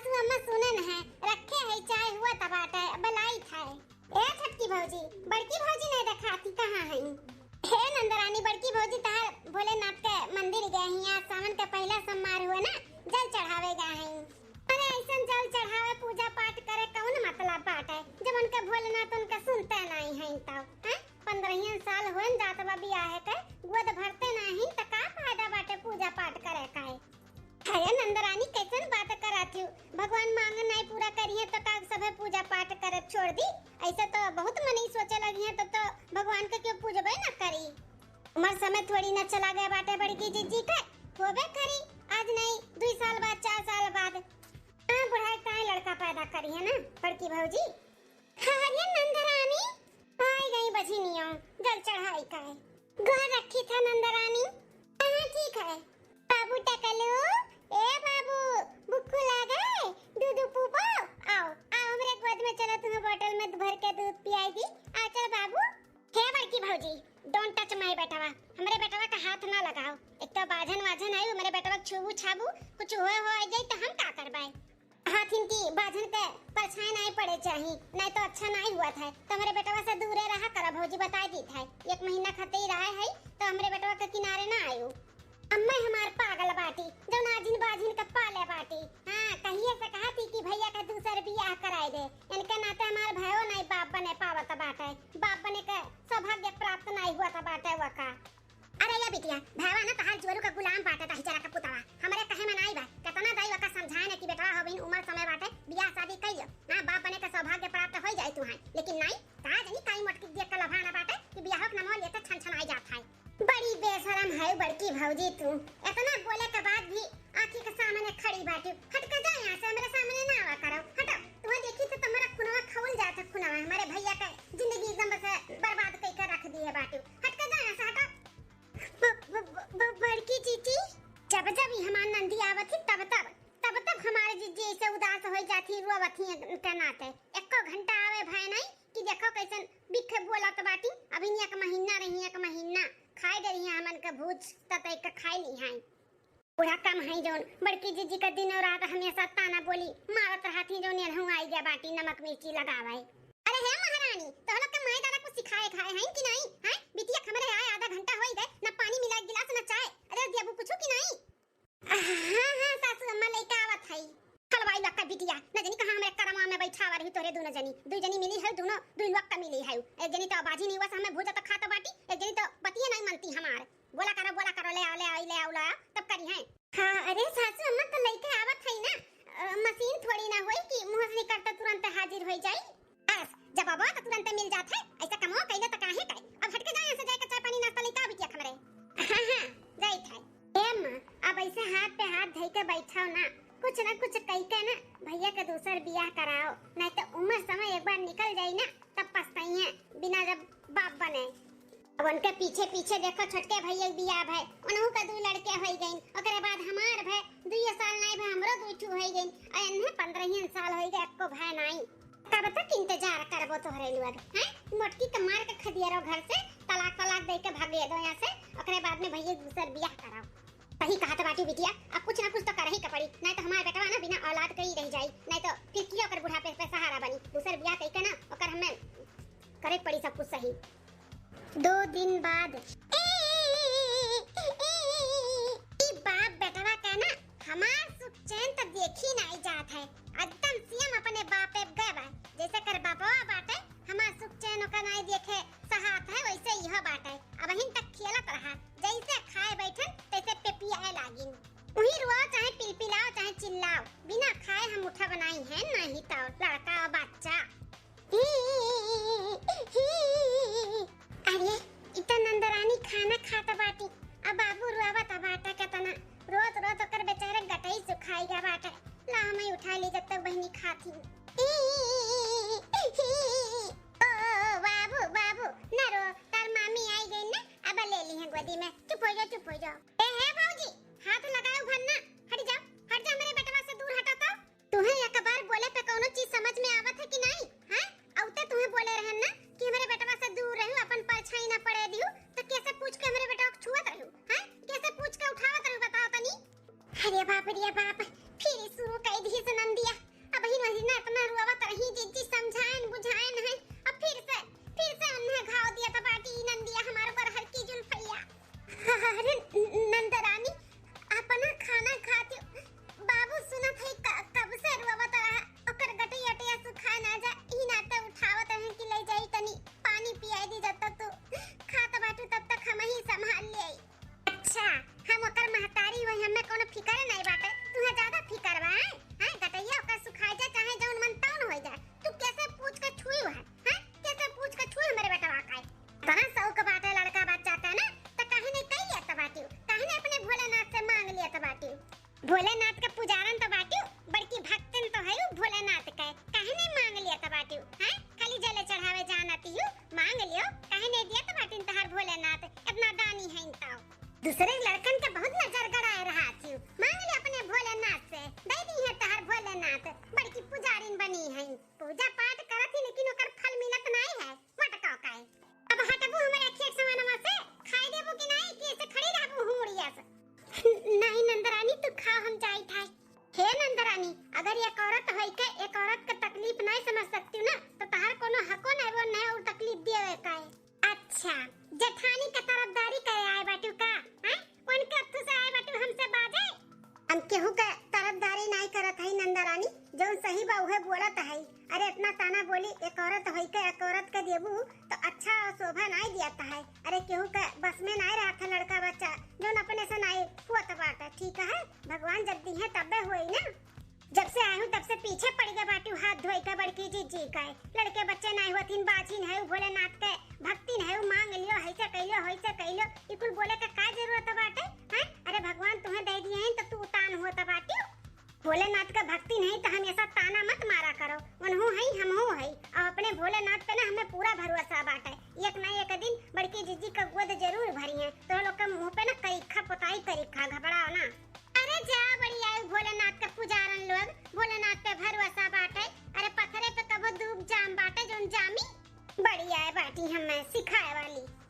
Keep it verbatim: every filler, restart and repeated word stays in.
सासू अम्मा सुने न है, रखे है चाय हुआ तब बाटे, अब लाई था। ए छोटकी भौजी, बड़की भौजी नहीं देखाती कहाँ है? हे नंदरानी, बड़की भौजी तहार भोलेनाथ के मंदिर गए हैं, आज सावन के पहला सोमवार हुआ ना, जल चढ़ावे गए हैं। अरे ऐसन जल चढ़ावे, पूजा पाठ करे कौन मतलब बाटे, जब उनके भोलेनाथ उनके सुनते नहीं हैं तब, हैं? पन्द्रहियन साल होन जात बा बियाहे के, गोद भरते नाहीं त का फायदा बाटे पूजा पाठ करे का है? अरे नंदरानी, कैसन बात करत हूँ? भगवान मांग नाहीं पूरा करिहे तो का सभे पूजा पाठ करत छोड़ दी? ऐसे तो बहुत मनई सोचे लगी है तो, तो भगवान के क्यों पूजबे ना करी? उमर समय थोड़ी ना चला गया बाटे बड़की जिज्जी के, होबे करी, आज नहीं दुई साल बाद, चार साल बाद। हाँ बुढ़ाई काहे लड़का पैदा करी है ना बड़की भौजी। अरे नंदरानी, आई गई बझिनिया, जल चढ़ाई का है। घर रखी था नंदरानी। हाँ, ठीक है। बाबू टकलू, ए बाबू, भुक्खू लागे, दूध पीबो? आओ, आओ, हमरे गोद में चलो, तुम्हें बोतल में भर के दूध पियाई दी। आओ, चलो बाबू। हे बड़की भौजी, don't touch my बेटवा, हमरे बेटवा का हाथ ना लगाओ। एक तो बाझन वाझन आयु, हमरे बेटवा के छुबू छाबू, कुछ हुए हो आ जाई तो हम का करबाई? हाथिन की बाझन के परछाई नाहीं पड़े चाही, नाहीं तो अच्छा नाहीं हुआ था। तो हमरे बेटवा से दूरे रहा करा भौजी, बताई दी था। एक महीना खातिर ही रहा है तो हमरे बेटवा के किनारे ना आयु। अम्मा हमार पागल बाटी, जौन आझिन बाझिन के पाले बाटी। हाँ, कहिए से कहा थी कि भैया का दूसर बियाह कराए दे, इनके नाते हमार भयो नाहीं बाप बने पावत बाटे, बाप बने के सौभाग्य प्राप्त नाहीं हुआ था बाटे वका। अरे ये बिटिया, भैया ना तहार जुअरू का गुलाम बाटे, दही जरा का पुतवा। हमरे कहे में नाई बा, केतना दाई ओका समझाए ना कि बेटवा हो बिन उम्र समय बाटे, बियाह शादी कई लियो। ना बाप बने का सौभाग्य प्राप्त होई जाए तुहाई, लेकिन नाई, का जनी काई मोटकी देख के लभाना बाटे कि बियाह के नमवा लेते छन छन आई जात है। बड़ी बेशरम है बड़की भौजी तू, इतना बोले के बाद भी आँखी के सामने खड़ी बाटी। हट के जा यहाँ से, हमरे सामने ना आवा करो, हटो। तुम्हें देखी तो तुम्हारा खुनवा खौल जात है, खुनवा। हमारे भैया का जिंदगी एकदम बस बर्बाद कई के रख दी है बाटी। हट के जा यहाँ से, हटो। ब-, ब-, ब-, ब-, बड़की जीजी, जब जब ई हमार नंदी आवत ही, तब तब, तब तब हमारे जीजी ऐसे उदास हो जाती, रोवत ही के नाते। एको घंटा आवे भय नहीं कि देखो कैसन बिखे बोलत बाटी। अभी एक महीना रही, एक महीना खाए डे रही हमन के भूज, ततई के खाए ली हैं। बूढ़ा कम है जौन, बड़की जीजी का दिन और रात हमेशा ताना बोली मारत रहत ही जौन एनहू आई गया बाटी नमक मिर्ची लगावे। अरे हे महारानी, तोहरा के माई दादा कुछ सिखाए खाए हैं कि नहीं? हैं? बिटिया हमरे आए आधा घंटा होई गए, ना पानी मिला गिलास ना चाय। अरे दियाबू कुछ कि नहीं? हाँ, हाँ, सासू अम्मा लइका आवत है। हलवाई लक्का बिटिया, न जनी कहाँ हमरे करवा में बैठावा रही तोरे दोनों जनी। दुई जनी मिली है, दोनों दुई लक्का मिली है। एक जनी तो बाझी नहीं हुआ, हमें भूजा तो खात बाटी, एक जनी तो बतिये नहीं मनती हमार। बोला करो, बोला करो, ले आओ, ले आओ, ले आओ, ले आओ, तब करी है। हाँ, अरे सासू अम्मा तो लइके आवत है ना, अ, मशीन थोड़ी ना होई कि मुँह से निकलते तुरंत हाजिर होई जाई। बस, जब आवा तो तुरंते मिल जात है, ऐसा कमवा कइले तो काहे करे? अब हट के जा यहाँ से, जाए के चाय पानी नाश्ता लेके आ बिटिया हमरे। हाँ, हाँ, जाइत है। ए अम्मा, अब ऐसे हाथ पे हाथ धई के बैठाओ ना, कुछ ना कुछ कई के ना भैया के दूसर बियाह कराओ, नहीं तो उम्र समय एक बार निकल जाई ना, तब पछताइए बिना जब बाप बने। अब उनके पीछे पीछे देखो, छोटके भैया के बियाह भय, उनहू का दू लड़के होई गइन, ओकरे बाद हमार भय, दुइये साल नहीं भय, हमरो दुई ठू होई गइन, और इन्हें पन्द्रहियन साल होई गए, एको भय नहीं। कब तक इंतजार करबो तोहरे लोग, हैं? मोटकी के मार के खदियारो घर से, तलाक तलाक दे के भगे दो यहाँ से, ओकरे बाद में भैया दूसर बियाह कराओ। सही कहत बाटी बिटिया, अब कुछ ना कुछ तो करही के पड़ी, नहीं तो हमार बेटवा ना बिना औलाद के ही रह जाई, नहीं तो फिर किया ओकर बुढ़ापे पे सहारा बनी। दूसर बियाह कई के ना ओकर हमें करे के पड़ी सब कुछ सही। दो दिन बाद। ई बाप बेटवा का ना हमार सुख चैन तो देखी नहीं जात है। एकदम सेम अपने बापे गए बा। जैसे कर बापवा बाटे, हमार सुख चैन ओकर नहीं देखे सहात है, वैसे यह बाटे। अबहिन तक खेलत रहा, जैसे खाए बैठन तैसे पेपियाए लागिन। उही रोओ चाहे पिलपिलाओ चाहे चिल्लाओ, बिना खाए हम उठब नाहीं है, नहीं तो लड़का और बच्चा। अरे, इ त नंदरानी खाना खात बाटी, अब बाबू रोवत बाटे केतना, रोत रोत ओकर बेचारे गटई सुखाई गया बाटे। ला, हमें उठाई ले जब तक बहिनी खाती। ओ बाबू, बाबू, ना रो, तार मामी आई गई ना, अब ले ली है गोदी में। चुप हो जा, चुप हो जा। ए हे भौजी, हाथ लगाओ भन्ना, हट जा, हट जा, मेरे बेटवा से दूर हटा तो। तुम्हें एक बार बोले पे कौनो चीज समझ में आवत है कि नहीं? हैं? औते तुम्हें बोले रहन ना कि हमरे बेटवा से दूर रहू, अपन परछाई ना पड़े दिहू, तो कैसे पूछ के हमरे बेटवा के छुअत रहू? हैं? कैसे पूछ के उठावत रहू, बताओ तनी? अरे बाप रे बाप, फिर शुरू कर दी से नंदिया। एक औरत होइके एक औरत के तकलीफ नाहीं समझ सकतिउ ना, तो तहार कोनो हको नाहीं वो नाहीं और तकलीफ दिए का है। अच्छा, जेठानी के तरफदारी करे आए बाटिउ का? हैं? कौन के अथु से आए बाटिउ हमसे बाजे? हम केहू के तरफदारी नाहीं करत हई नंदा रानी, जौन सही बा उहे बोलत हई। अरे इतना ताना बोली एक औरत होइके एक औरत के देबू तो अच्छा और शोभा नाहीं दियात है। अरे केहू के बस में नाहीं रहत है लड़का बच्चा, जौन अपने से नाहीं होत बाटे, ठीक है? भगवान जब दिहे तब्बे होई ना। जब से आए हूँ तब से पीछे पड़ गए बाटिउ हाथ धोइके बड़की जिज्जी के। लड़के बच्चे नाहीं होथिन, बाझिन है, भोलेनाथ के भक्तिन है, मांग लियो, हैसे कैलो, हैसे कैलो, ई कुल बोले के का जरूरत बाटे? हैं? अरे भगवान तुम्हें दे दिए हैं तो तू उतान होत बाटिउ। भोलेनाथ के भक्तिन है तो हमेशा ताना मत मारा करो, उनहू है, हमहू है, और अपने भोलेनाथ पे ना हमें पूरा भरोसा बाटे। एक ना एक दिन बड़की जिज्जी के गोद जरूर भरी है, तो लोग के मुंह पे ना करीखा पोताई करीखा, घबराओ ना। अरे जा बड़ी आयु भोलेनाथ के पुजारन लोग, भोलेनाथ पे भरोसा बाटे। अरे पत्थरे पे कबो दूब जाम बाटे जौन जामी। बड़ी आए बाटी हमें सिखाए वाली।